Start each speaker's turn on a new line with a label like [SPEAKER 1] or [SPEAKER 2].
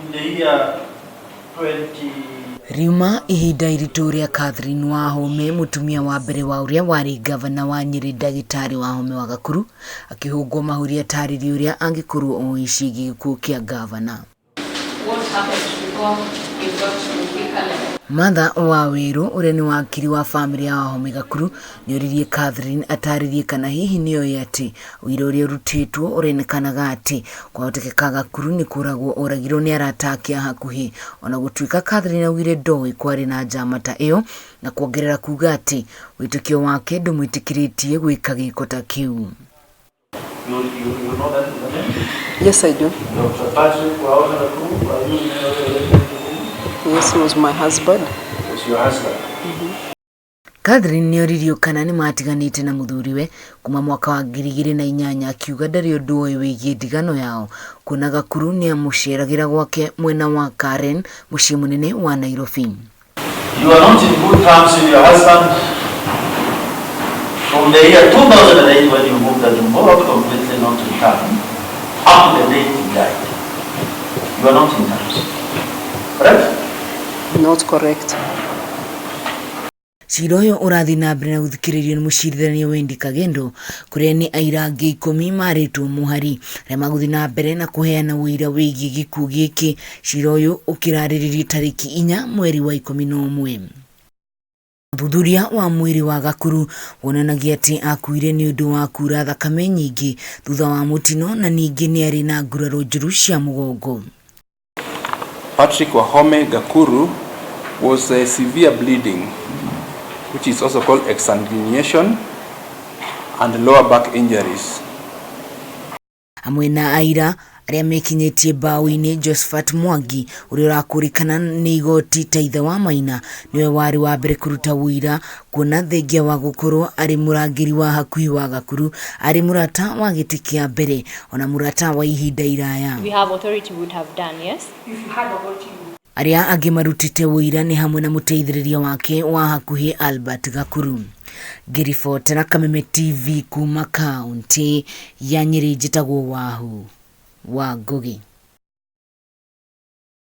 [SPEAKER 1] In the year 20
[SPEAKER 2] Riuma ihinda iritũ rĩa Catherine Wahome mũtumia wa mbere wa ũrĩa warĩ ngavana wa Nyĩrĩ ndagĩtarĩ Wahome wa Gakuru akĩhũngwo mahũri atarĩrie ũrĩa angĩkorwo oĩ ciĩgiĩ gĩkuũ kĩa ngavana.
[SPEAKER 3] What happened before he got to Thika level?
[SPEAKER 2] Martha Wawerũ ũrĩa nĩ wakiri wa bamĩrĩ ya Wahome Gakuru nĩoririe Catherine atarĩrie kana hihi nĩoĩ atĩ ũira ũrĩa ũrutĩtwo ũrenekanaga atĩ kwahotekeka Gakuru nĩ kũragwo oragirwo nĩ arata ake a hakuhĩ ona gũtuĩka Catherine augire ndoĩ kwarĩ na njama ta ĩyo na kuongerera kuga atĩ wĩtĩkio wake ndũmwĩtĩkĩrĩtie gwĩka gĩko ta kĩu.
[SPEAKER 1] You know that the name?
[SPEAKER 4] Yes, I do.
[SPEAKER 1] Dr. Patrick Wahome Gakuru, are you in any way related to him?
[SPEAKER 4] Yes, he was my husband.
[SPEAKER 1] Was your husband?
[SPEAKER 2] Catherine nĩoririo kana nĩmatiganĩte na mũthuriwe kuma mwaka wa 2008 akiuga ndarĩ ũndũ oĩ wĩgiĩ ndigano yao kuona Gakuru nĩamũceragĩra gwake mwena wa Karen mũciĩ mũnene wa Nairobi.
[SPEAKER 1] You are not in good terms with your husband from the year 2008 when you moved and you moved completely not in town up to the date he died. You are not in terms. Correct?
[SPEAKER 4] Not correct.
[SPEAKER 2] Cira ũyũ ũrathiĩ na mbere na gũthikĩrĩrio nĩ mũcirithania Wendy Kagendo kũrĩa nĩ aira angĩ 10 marĩtwo mũhari arĩa magũthiĩ na mbere na kũheana ũira wĩgiĩ gĩkuũ gĩkĩ. Cira ũyũ ũkĩrarĩrĩrio tarĩki 4 mweri wa 11. Ũthuthuria wa mwĩrĩ wa Gakuru wonanagia atĩ akuire nĩ ũndũ wa kura thakame nyingĩ thutha wa mũtino na ningĩ nĩ arĩ na nguraro njũru cia mũgongo.
[SPEAKER 5] Patrick Wahome Gakuru was a severe bleeding, which is also called exsanguination, and lower back injuries.
[SPEAKER 2] Hamwe na aira arĩa mekinyĩtie mbaũ-inĩ Josephat Mwangi ũrĩa ũrakũrĩkana nĩ igoti ta ithe wa Maina nĩwe warĩ wa mbere kũruta ũira kuona thengia wa gũkorwo arĩ mũrangĩri wa hakuhĩ wa Gakuru arĩ mũrata wa gĩtĩ kĩa mbere ona mũrata wa ihinda iraya.
[SPEAKER 6] We have authority would have done, yes?
[SPEAKER 2] Arĩa angĩ marutĩte ũira nĩ hamwe na mũteithĩrĩria wake wa hakuhĩ Albert Gakuru. Ngĩribotera Kameme TV kuma kaunti ya Nyĩrĩ njĩtagwo Wahu wa Ngugi.